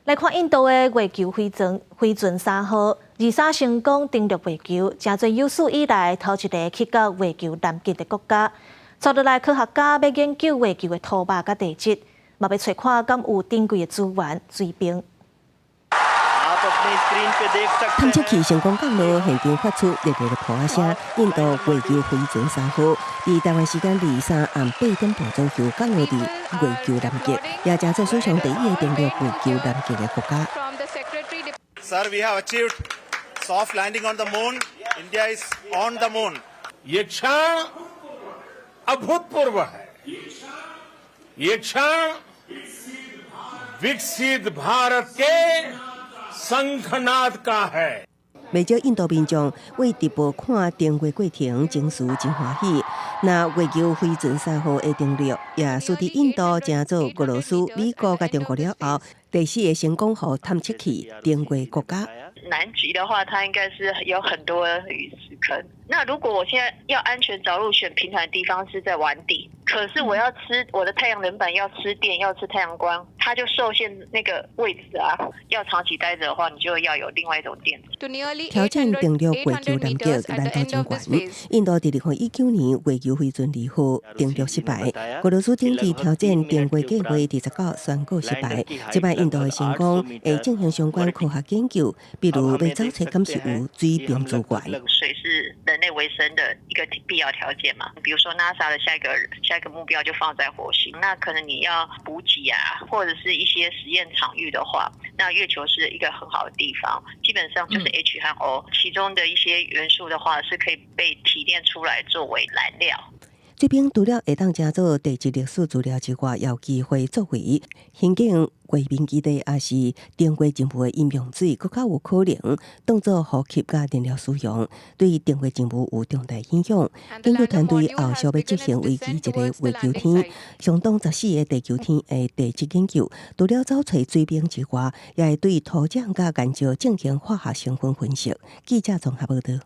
來看印度的月球飛船飛船三號，23成功登陸月球，成做有史以來頭一个去到月球南極的國家。接落來科學家欲研究月球的土壤佮地質，嘛欲揣看敢有珍貴的資源水冰。探測器成功降落，現場發出熱烈的噗仔聲。印度月球飛船三號，佇台灣時間23暗8點半左右降落佇月球南極，也成做史上第一个登陸月球南極的國家。 Sir, we have achieved soft landing on the moon. India is on the moon. ये क्षण अभूतपूर्व है। ये क्षण विकसित भारत के शंखनाद का है。袂少印度民眾為直播看登月過程，情緒真歡喜。若月球飛船三號的登陸，也使得印度成做俄羅斯、美國佮中國了後，第四个成功予探測器登月國家。南極的話，它應該是有很多隕石坑。那如果我現在要安全著陸，選平坦的地方是在碗底，可是我要吃我的太陽能板，要吃電，要吃太陽光，它就受限那個位置啊。要長期待著的話，你就要有另外一種電。挑戰登陸月球南極難度真懸。印度佇2019年月球飛船二號登陸失敗，俄羅斯頂次挑戰登月計劃29宣告失敗。這擺印度的成功會進行相關科學研究，比如欲找揣敢是有水冰資源。水是人類維生的一個必要條件嘛。比如說 NASA 的下一個目標就放在火星，那可能你要補給啊，或者是一些實驗場域的話，那月球是一個很好的地方。基本上就是 H 和 O 其中的一些元素的話，是可以被提煉出來作為燃料。這邊除了會當成做地質歷史資料之外，也有機會作為興建月面基地，抑是登月任務的飲用水，閣較有可能當做補給佮燃料使用，對登月任務有重大影響。研究團隊後續欲執行為期一个月球天，相當14個地球天的地質研究，除了找揣水冰之外，也會對土壤佮岩石進行化學成分分析。記者綜合報導。